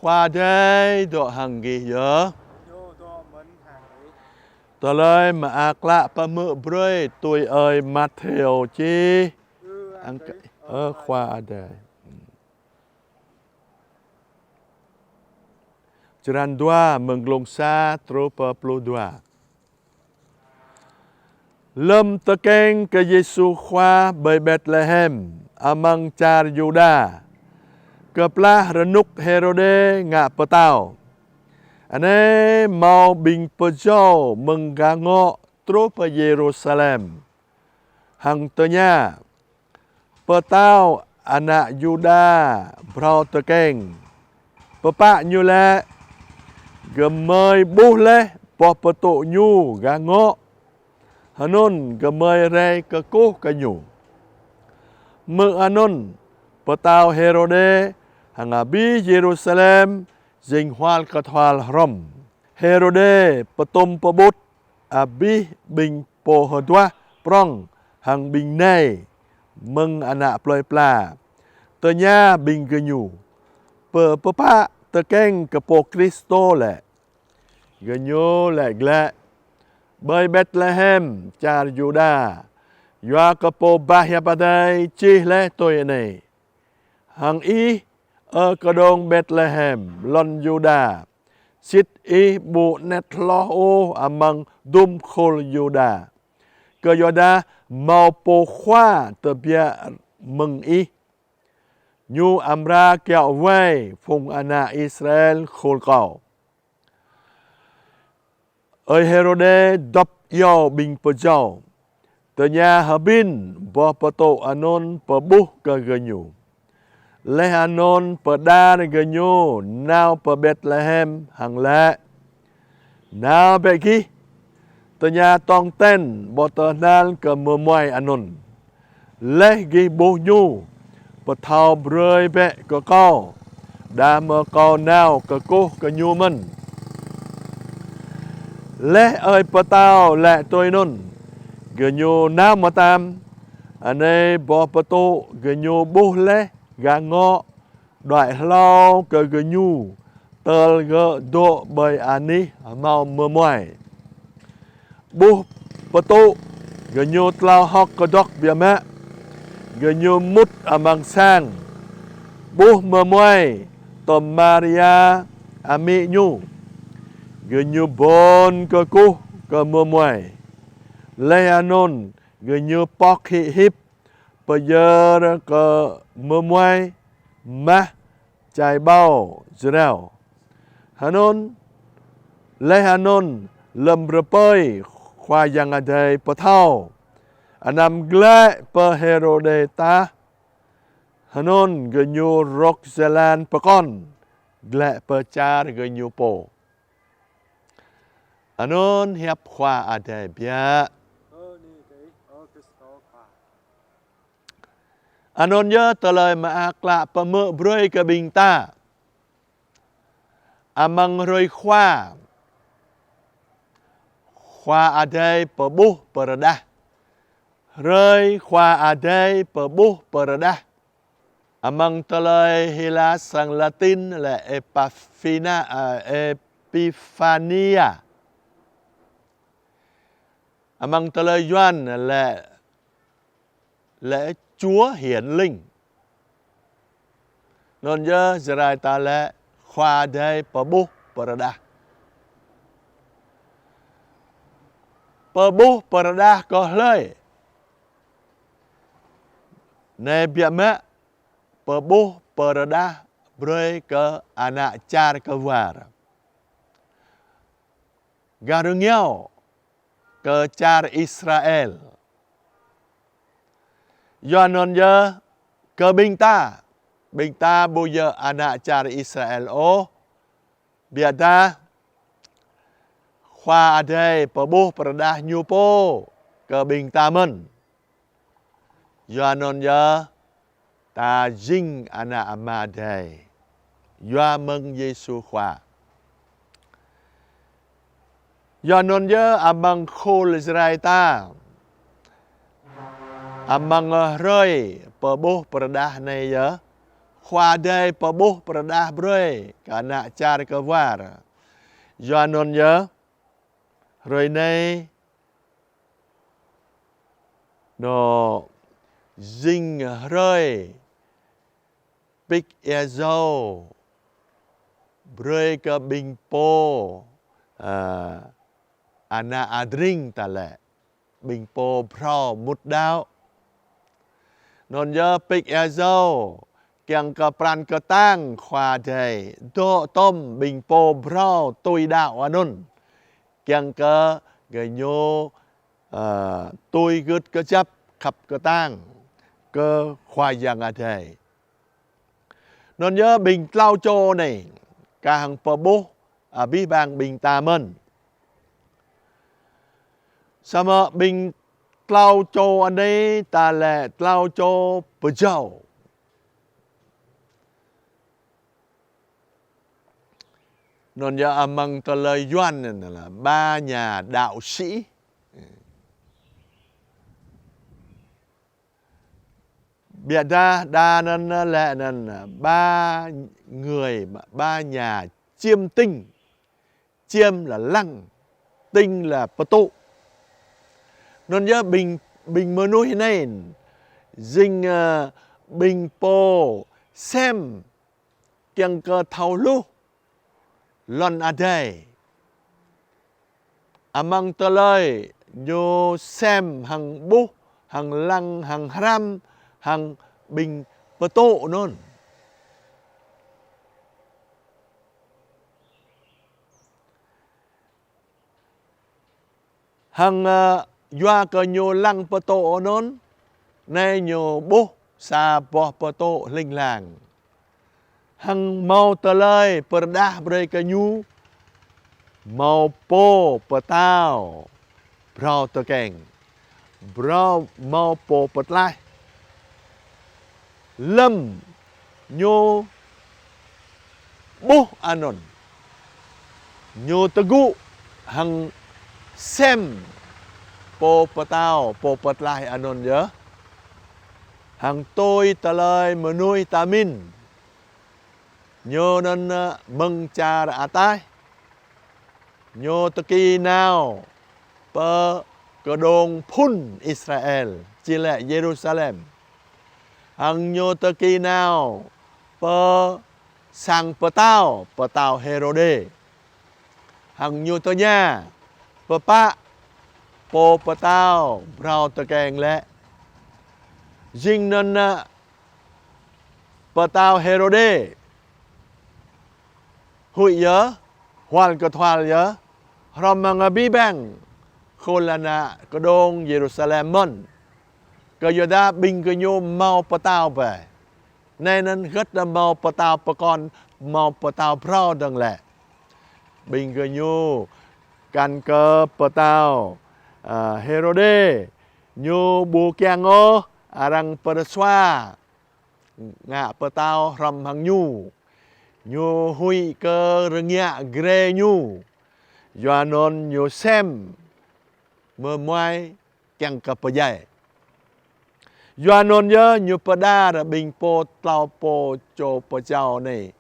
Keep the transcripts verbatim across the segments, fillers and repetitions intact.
Khua Adai dŏ hăng gih yơh. Tơlơi mơak klă pơhmư̆ brơi tui ơi Matthêô čih. Ơ Khua Adai. Črăn dua, mơ̆ng glông sa truh pơ pluh dua. Lơ̆m tơkeng kơ Yêsu Khua ƀơi Betlehem amăng čar Yuđa, kơplah rơnŭk Hêrôdê ngă pơtao, anai hmâo ƀing pơjâo mơ̆ng gah ngŏ truh pơ Yêrusalem hăng tơña: Pơtao ană Yuđa phrâo tơkeng, pơpă ñu lĕ? Gơmơi ƀuh laih boh pơtŭ ñu gah ngŏ, hơnŭn gơmơi rai kơkuh kơ ñu. Hmư̆ anŭn, pơtao Hêrôdê hăng abih Yêrusalem jing hual kơthual hrŏm. Hêrôdê pơtum pơƀut abih ƀing pô hơduah prŏng hăng ƀing nai mơ̆ng ană plơi pla, tơña ƀing gơñu: Pơ pơpă tơkeng kơ Pô Kristô lĕ? Gơñu lĕ glăi: Ƀơi Betlehem čar Yuđa, yua kơ Pô Ba Hiăp Adai čih laih tui anai: Hăng ih, ơ kơđông Betlehem lŏn Yuđa, sĭt ih ƀu anet hloh ôh amăng dum khul Yuđa, kơyuadah hmâo Pô Khua tơbiă mơ̆ng ih. Ñu amra kiaŏ wai phung ană Israel khul Kâo. Ơi Hêrôdê dŏp iâu ƀing pơjâo, tơña hơbĭn boh pơtŭ anŭn pơƀuh kơ gơñu. Laih anŭn pơđar gơñu nao pơ Betlehem hăng lăi: Nao bĕ gih, tơña tong ten boh tơhnal kơ mơmuai anŭn. Laih gih ƀuh ñu, pơthâo brơi bĕ kơ kâo, đah mơ̆ kâo nao kơkuh kơ ñu mơ̆n. Laih ơi pơtao lăi tui anŭn, gơñu nao mơtam. Anai boh pơtŭ gơñu ƀuh laih gah ngŏ, đuaĭ hlâo kơ gơñu, tơl gơ̆ dŏ ƀơi anih hmâo mơmuai. Ƀuh pơtŭ, gơñu tlao hơ̆k kơdŏk biă mă, gơñu mŭt amăng sang, ƀuh mơmuai tơm Maria amĭ ñu. Gơñu bon kơkuh kơ mơmuai. Laih anŭn gơñu pŏk hĭ hip, pơyơr kơ mơmuai mah čai ƀâo jrao. Hơnŭn, laih anŭn lơ̆m rơpơi Khua Yang Adai pơthâo anăm glăi pơ Hêrôdê tah, hơnŭn gơñu rŏk jơlan pơkŏn glăi pơ čar gơñu pô. Anŭn hiăp Khua Adai biă. Anŭn yơh tơlơi mơak klă pơhmư̆ brơi kơ ƀing ta amăng hrơi Khua, Khua Adai pơƀuh pơrơđah. Hrơi Khua Adai pơƀuh pơrơđah. Amăng tơlơi Hila sang Latin lĕ Epiphania, ơ, Epiphania. Amăng tơlơi Yuan lĕ, lĕ Chúa Hiển Linh. Anŭn yơh Jrai ta lĕ Khua Adai pơƀuh pơrơđah. Pơƀuh pơrơđah kơ hlơi? Anai biă mă, pơƀuh pơrơđah brơi kơ ană čar kơwar. Gah rơngiao kơ čar Israel. Yua anŭn yơh kơ ƀing ta, ƀing ta ƀu djơ̆ ană čar Israel ôh, biă dah Khua Adai pơƀuh pơrơđah Ñu pô kơ ƀing ta mơ̆n. Yua anŭn yơh ta jing ană Ama Adai yua mơ̆ng Yêsu Khua. Yua anŭn yơh amăng khul Jrai ta, amăng hrơi pơƀuh pơrơđah anai yơh, Khua Adai pơƀuh pơrơđah brơi kơ ană čar kơwar. Yua anŭn yơh, hrơi anai anŏ jing hrơi pik ia jâo brơi kơ ƀing pô, a, ană adring ta lĕ, ƀing pô phrâo mŭt đaŏ. Anŭn yơh pik ia jâo kiăng kơ pran kơtang Khua Adai dŏ tŏm ƀing pô phrâo tui đaŏ anŭn, kiăng kơ gơñu, a, tui gưt kơjăp khăp kơtang kơ Khua Yang Adai. Anŭn yơh ƀing tlâo čô anai kah hăng pơƀuh abih bang ƀing ta mơ̆n. Samơ̆ ƀing tlâo čô anai ta lĕ tlâo čô pơjâo. Anŭn yơh amăng tơlơi Yuan anŭn lĕ ba nhà đạo sĩ. Biă dah đa anŭn lĕ anŭn ba người, ba nhà chiêm tinh. Chiêm là lăng, tinh là pơtŭ. Anŭn yơh ƀing, ƀing mơnuih anai jing, a, ƀing pô sem kiăng kơ thâo hluh lŏn adai. Amăng tơlơi ñu sem hăng ƀuh, hăng lăng, hăng hrăm, hăng ƀing pơtŭ anŭn. Hăng, a, yua kơ ñu lăng pơtŭ anŭn, anai ñu ƀuh sa boh pơtŭ hling hlang. Hăng hmâo tơlơi pơrơđah brơi kơ ñu, hmâo pô pơtao phrâo tơkeng, phrâo hmâo pô pơtlaih. Lơ̆m ñu ƀuh anŭn, ñu tơgŭ hăng sem pô pơtao, pô pơtlaih anŭn yơh. Hăng tui tơlơi mơnuih ta mĭn, ñu anŭn, a, mơ̆ng čar ataih. Ñu tơki nao pơ kơđông phŭn Israel, či lĕ Yêrusalem. Hăng ñu tơki nao pơ sang pơtao, pơtao Hêrôdê. Hăng ñu tơña pơpă pô pơtao phrâo tơkeng lĕ. Jing anŭn, a, pơtao Hêrôdê huĭ yơh, hual kơthual yơh, hrŏm hăng abih bang khul ană kơđông Yêrusalem mơ̆n. Kơ yua dah ƀing gơñu hmâo pơtao bĕ. Anai anŭn hơget hmâo pơtao pơkŏn, hmâo pơtao phrâo dơ̆ng lĕ. Ƀing gơñu kăn kơ pơtao, a, Hêrôdê ñu ƀu kiăng ôh arăng pơrơsua ngă pơtao hrŏm hăng ñu. Ñu huĭ kơ rơngiă grê ñu. Yua anŭn ñu sem mơmuai kiăng kơ pơdjai. Yua anŭn yơh ñu pơđar ƀing pô tlâo pô čô pơjâo anai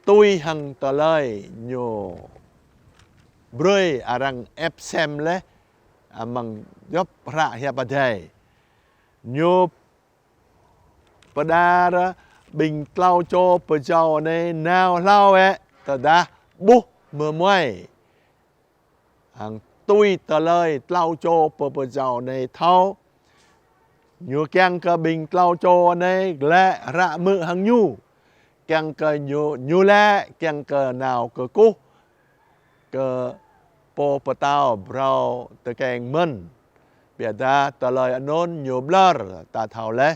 tui hăng tơlơi ñu brơi arăng ĕp sem laih amăng djŏp hră hiăp Adai. Ñu pơđar ƀing tlâo čô pơjâo anai nao hlâo bĕ, tơdah ƀuh mơmuai. Hăng tui tơlơi tlâo čô pơ-, pơjâo anai thâo. Ñu kiăng kơ ƀing tlâo čô anai glaĭ hră hmư̆ hăng ñu. Kiăng kơ ñu, ñu lĕ kiăng kơ nao kơkuh kơ pô pơtao phrâo tơkeng mơ̆n. Biă dah tơlơi anŭn ñu ƀlŏr ta thâo laih.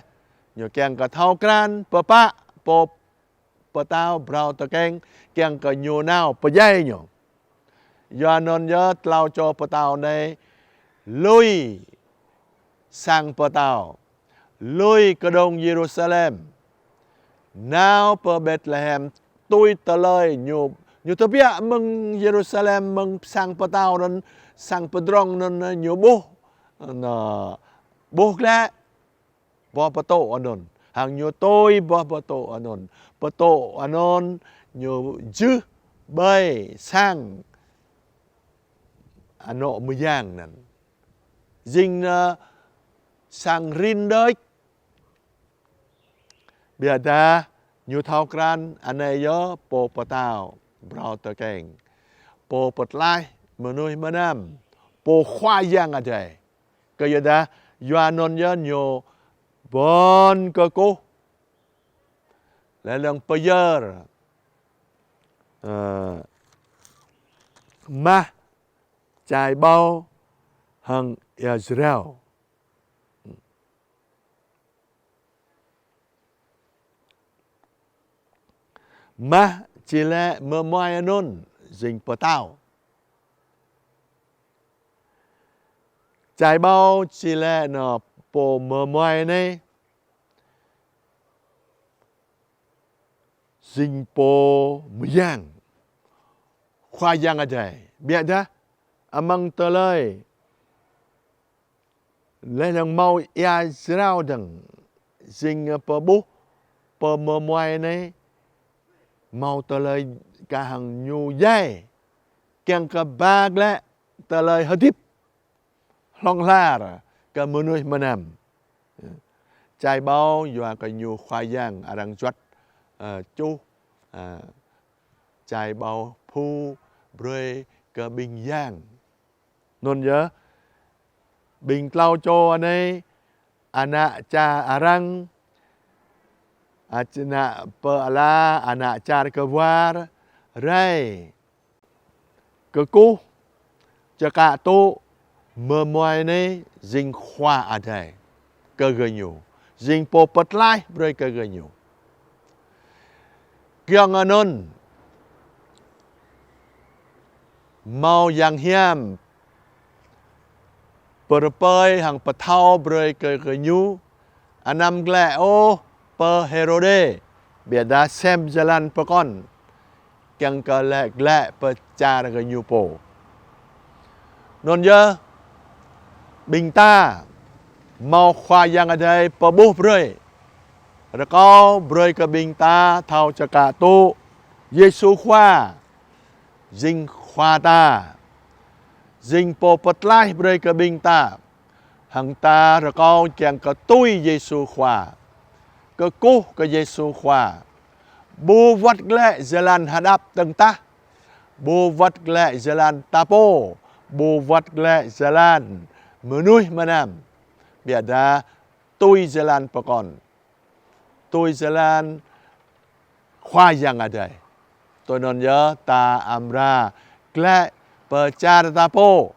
Ñu kiăng kơ thâo krăn pơpă pô pơtao phrâo tơkeng kiăng kơ ñu nao pơdjai ñu. Yua anŭn yơh tlâo čô pơtao anai lui sang pơtao, lui kơđông Yêrusalem, nao pơ Betlehem tui tơlơi ñu, ñu tơbiă mơ̆ng Yêrusalem, mơ̆ng sang pơtao anŭn, sang pơdrŏng anŭn ñu ƀuh, anŭn ƀuh glaĭ boh pơtŭ anŭn. Hăng ñu tui boh pơtŭ anŭn. Pơtŭ anŭn ñu jưh ƀơi sang anŏ mơyang anŭn. Jing, ơ, sang rin đôč. Biă dah ñu thâo krăn anai yơh pô pơtao phrâo tơkeng, pô pơtlaih mơnuih mơnam, pô Khua Yang Adai. Kơ yua dah yua anŭn yơh ñu ƀơ̆n kơkuh laih lăng pơyơr, ơ, mah Chai Ƀâo hăng Yêzreo. Mah či lĕ mơmuai anŭn jing pơtao. Chai Ƀâo či lĕ nơ pô mơmuai anai jing pô mơyang Khua Yang Adai. Biă dah amăng tơlơi laih lăng hmâo Yêzreo dơ̆ng jing pơƀuh pô mơmuai anai hmâo tơlơi kah hăng ñu djai kiăng kơ ba glaĭ tơlơi hơdip hlŏng lar kơ mơnuih mơnam. Chai Ƀâo yua kơ ñu Khua Yang arăng juăt, ơ, čuh, ơ, Chai Ƀâo phu brơi kơ ƀing yang. Anŭn yơh ƀing klâo čô anai, ană čar arăng, a, ană pơala, ană čar kơwar, rai kơkuh čơkă tŭ mơmuai anai jing Khua Adai kơ gơñu, jing pô pơtlaih brơi kơ gơñu. Giŏng anŭn hmâo yang hiam pơrơpơi hăng pơthâo brơi kơ gơñu, anăm glaĭ ôh pơ Hêrôdê, biă dah sem jơlan pơkŏn kiăng kơ lĕ glaĭ pơ čar gơñu pô. Anŭn yơh ƀing ta hmâo Khua Yang Adai pơƀuh brơi, rơkâo brơi kơ ƀing ta thâo čơkă tŭ Yêsu Khua jing Khua ta, jing pô pơtlaih brơi kơ ƀing ta. Hăng ta rơkâo kiăng kơ tui Yêsu Khua, kơkuh kơ Yêsu Khua, ƀu wơ̆t glaĭ jơlan hơđăp tơ̆ng tah, ƀu wơ̆t glaĭ jơlan ta pô, ƀu wơ̆t glaĭ jơlan mơnuih mơnam, biă dah tui jơlan pơkŏn, tui jơlan Khua Yang Adai. Tui anŭn yơh ta amra glaĭ pơ čar ta pô,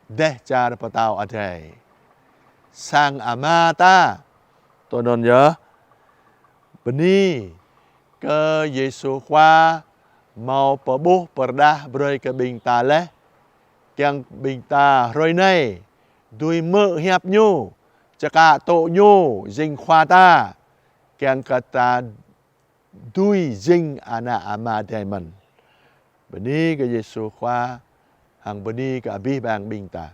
dêh čar pơtao adai, sang Ama ta. Tui anŭn yơh bơni kơ Yêsu Khua hmâo pơƀuh pơrơđah brơi kơ ƀing ta laih, kiăng ƀing ta hrơi anai dưi hmư̆ hiăp Ñu, čơkă tŭ Ñu jing Khua ta, kiăng kơ ta dưi jing ană Ama Adai mơ̆n. Bơni kơ Yêsu Khua, hăng bơni kơ abih bang ƀing ta.